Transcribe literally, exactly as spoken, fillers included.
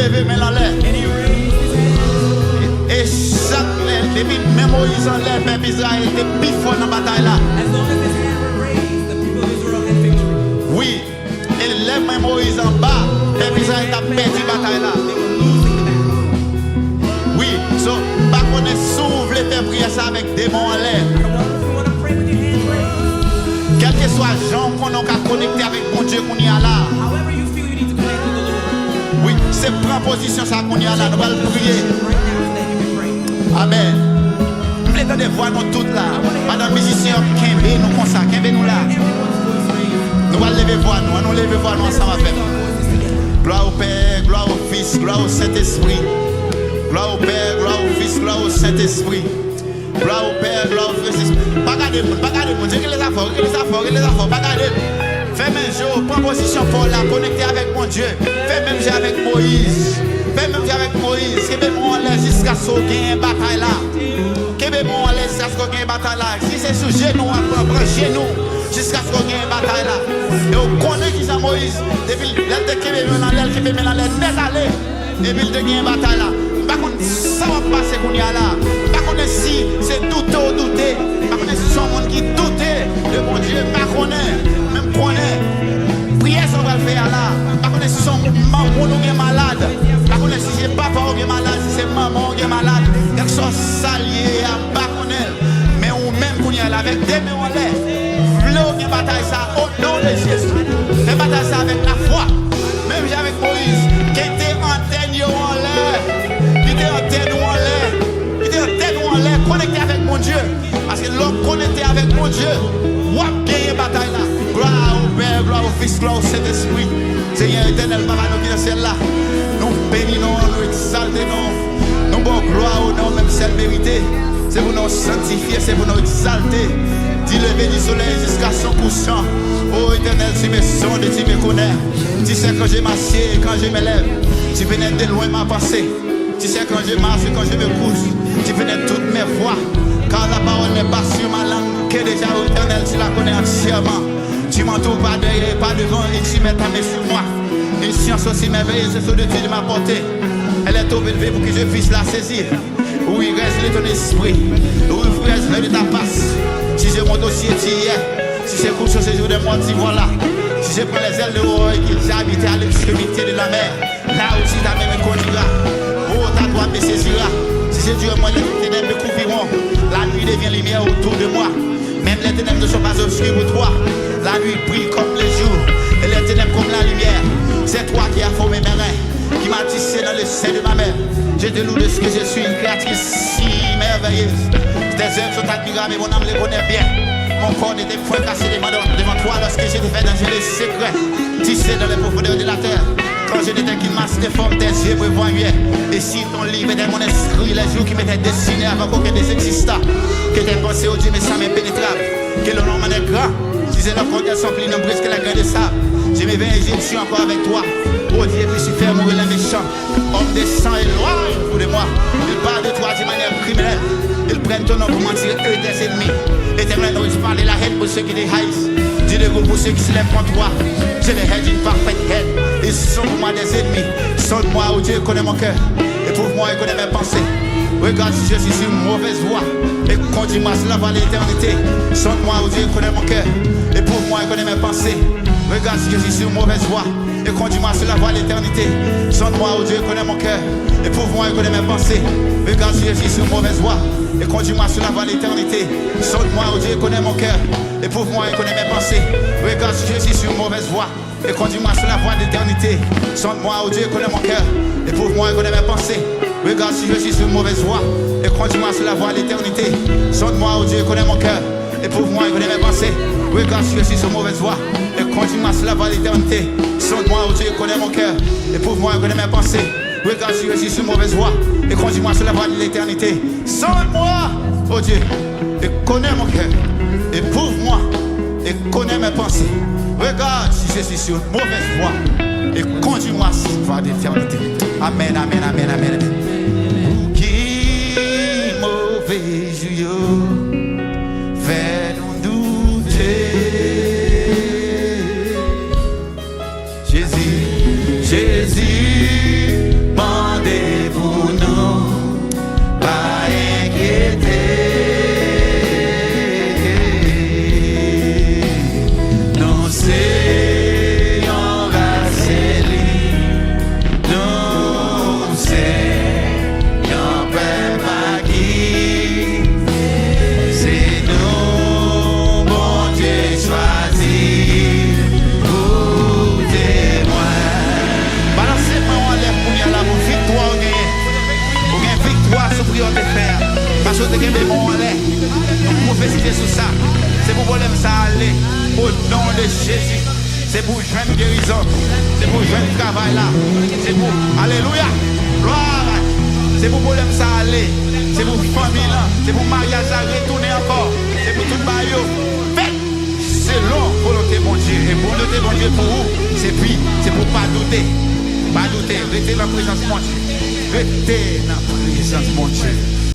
leve men l anlè. E chak lè, depi men Moyiz anlè, pèp Izrayèl te pi fò nan batay la. Wi. E lè men Moyiz anba, pèp Izrayèl t ap pèdi batay la. Wi, so, m pa konnen si w vle fè priyè sa avèk de men w anlè. Kèlkeswa jan w konnen w ka konekte avèk Bondye kounye a la. Wi, se pran pozisyon sa kounye a la, nou pral priye. Amèn. M vle tande vwa nou tout la. Pandan mizisyen yo ap kenbe nou konsa, kenbe nou la. Nou pral leve vwa nou, ann nou leve vwa nou ansanm avè m. Glwa o Pè, glwa o Fis, glwa o Sentespri. Glwa o Pè, glwa o Fis, glwa o Sentespri. Glwa o Pè, glwa o Fis. Pa gade moun, pa gade moun. Regle zafè w, regle zafè w, regle zafè w. Pa gade. Fèmen je w, pran pozisyon pa w la, konekte avèk Bondye. Fè menm jan avèk Moyiz. Fè menm jan avèk Moyiz. Kenbe men w anlè jiskaske w genyen batay la. Kenbe men w anlè jiskaske w genyen batay la. Si se sou jenou w ap pran, pran jenou jiskaske w genyen batay la. E w konnen kijan Moyiz, depi lè l te kenbe men l anlè, l kenbe men l anlè nèt ale. Epi l te genyen batay la. M pa konn sa w ap pase kounye a la. M pa konnen si se doute w doute. M pa konnen si se yon moun ki doute de Bondye. M pa konnen. Men m konnen priyè sa w pral fè a la. M pa konnen si se yon moun ou gen malad. M pa konnen si se papa w gen malad, si se manman w gen malad. Kèlkeswa sa l ye a, m pa konnen l. Men ou menm kounye a la, avèk de men w anlè, vle w gen batay sa, o non de Jezi. Fè batay sa avèk lafwa. Menm jan avèk Moyiz, kite antèn yo anlè. Kite antèn ou anlè. Kite antèn ou anlè. Konekte avèk Bondye. Paske lè w konekte avèk Bondye, w ap genyen batay la. Glwa o Pè, glwa o Fis, glwa o Sentespri. Senyè Etènèl, Papa nou ki nan syèl la, nou beni non w, nou egzalte non w. Nou ba w glwa, onè w menm sèl merite. Se pou non w sanktifye, se pou non w egzalte. Du lever du soleil jusqu'à son couchant. Ô Éternel, tu me sondes et tu me connais. Tu sais quand je m'assieds et quand je me lève. Tu pénètres de loin ma pensée. Tu sais quand je marche et quand je me couche. Tu pénètres toutes mes voies. Car la parole n'est pas sur ma langue, que déjà, ô Éternel, tu la connais entièrement. Tu m'entoures par derrière et par devant, et tu mets ta main sur moi. Une science aussi merveilleuse est au-dessus de ma portée. Elle est trop élevée pour que je puisse la saisir. Où iresse de ton esprit, où iresse de ta face. Si je monte au ciel, tu y es. Si je couche au séjour des morts, tu vois là. Si je prends les ailes de l'aurore et que j'habite à l'extrémité de la mer, là aussi ta main me conduira. Oh, ta droite me saisira. Si je dis au monde, les ténèbres me couvriront. La nuit devient lumière autour de moi. Même les ténèbres ne sont pas obscures pour toi. La nuit brille comme le jour, et les ténèbres comme la lumière. C'est toi qui as formé mes reins, qui m'as tissé dans le sein de ma mère. Je te loue de ce que je suis une créature si merveilleuse. Tes œuvres sont admirables et mon âme les connaît bien. Mon corps n'était point caché devant, devant toi lorsque j'étais fait dans le secret, tissé dans les profondeurs de la terre. Quand je n'étais qu'une masse informe, tes yeux me voyaient. Et si ton livre était mon esprit, les jours qui m'étaient destinés avant qu'aucun d'eux existât, que tes pensées, ô Dieu, me semblent impénétrables, que le nombre en est grand, si c'est le compte, elles sont plus nombreuses que les grains de sable. Je me veille et je suis encore avec toi. Ô Dieu, puisses-tu faire mourir les méchants. Hommes de sang, éloigne-vous de moi. Ils parlent de toi d'une manière criminelle. Ils prennent ton nom pour mentir, eux tes ennemis. Éternel, non, je parle de la haine pour ceux qui te haïssent, du dégoût pour ceux qui se lèvent contre toi. Je les hais d'une parfaite haine. Ils sont pour moi des ennemis. Sonde-moi, ô Dieu, connais mon cœur. Éprouve-moi et connais mes pensées. Regarde si je suis sur une mauvaise voie et conduis-moi sur la voie de l'éternité. Sonde-moi, ô Dieu, connais mon cœur. Éprouve-moi et connais mes pensées. Regarde si je suis sur une mauvaise voie et conduis-moi sur la voie de l'éternité. Sonde-moi, ô Dieu, connais mon cœur. Éprouve-moi et connais mes pensées. Regarde si je suis sur une mauvaise voie et conduis-moi sur la voie de l'éternité. Sonde-moi, ô Dieu, connais mon cœur. Éprouve-moi et connais mes pensées. Regarde si je suis sur une mauvaise voie et conduis-moi sur la voie de l'éternité. Sonde-moi, ô Dieu, connais mon cœur. Éprouve-moi et connais mes pensées. Regarde si je suis sur une mauvaise voie et conduis-moi sur la voie de l'éternité. Sonde-moi, ô Dieu, connais mon cœur. Éprouve-moi et connais mes pensées. Regarde si je suis sur une mauvaise voie et conduis-moi sur la voie de l'éternité. Sonde-moi, ô Dieu, connais mon cœur. Éprouve-moi et connais mes pensées. Regarde si je suis sur une mauvaise voie et conduis-moi sur la voie de l'éternité. Sonde-moi, ô Dieu, et connais mon cœur. Éprouve-moi et connais mes pensées. Regarde si je suis sur une mauvaise voie et conduis-moi sur la voie de l'éternité. Amen, amen, amen, amen, amen. Pouki move jou yo fè nou doute? Jezi, Jezi, Mande pou nou, pa enkyete. Nou se yon ras eli, nou se yon pèp aki. Se nou Bondye chwazi pou temwen. Balanse men w anlè kounye a la pou viktwa w genyen. Ou gen viktwa sou priyè w te fè a. Paske w te kenbe men w anlè. Nou pwofetize sou sa. Se pou pwoblèm sa ale. O non de Jezi. Se pou jwenn gerizon. Se pou jwenn travay la. Se pou, alelouya, glwa. Se pou pwoblèm sa ale. Se pou fanmi lan. Se pou maryaj la retounen ankò. Se pou tout bagay yo fèt selon volonte Bondye. E volonte Bondye pou ou, se pi, se pou w pa doute. Pa doute. Rete nan prezans Bondye. Rete nan prezans Bondye.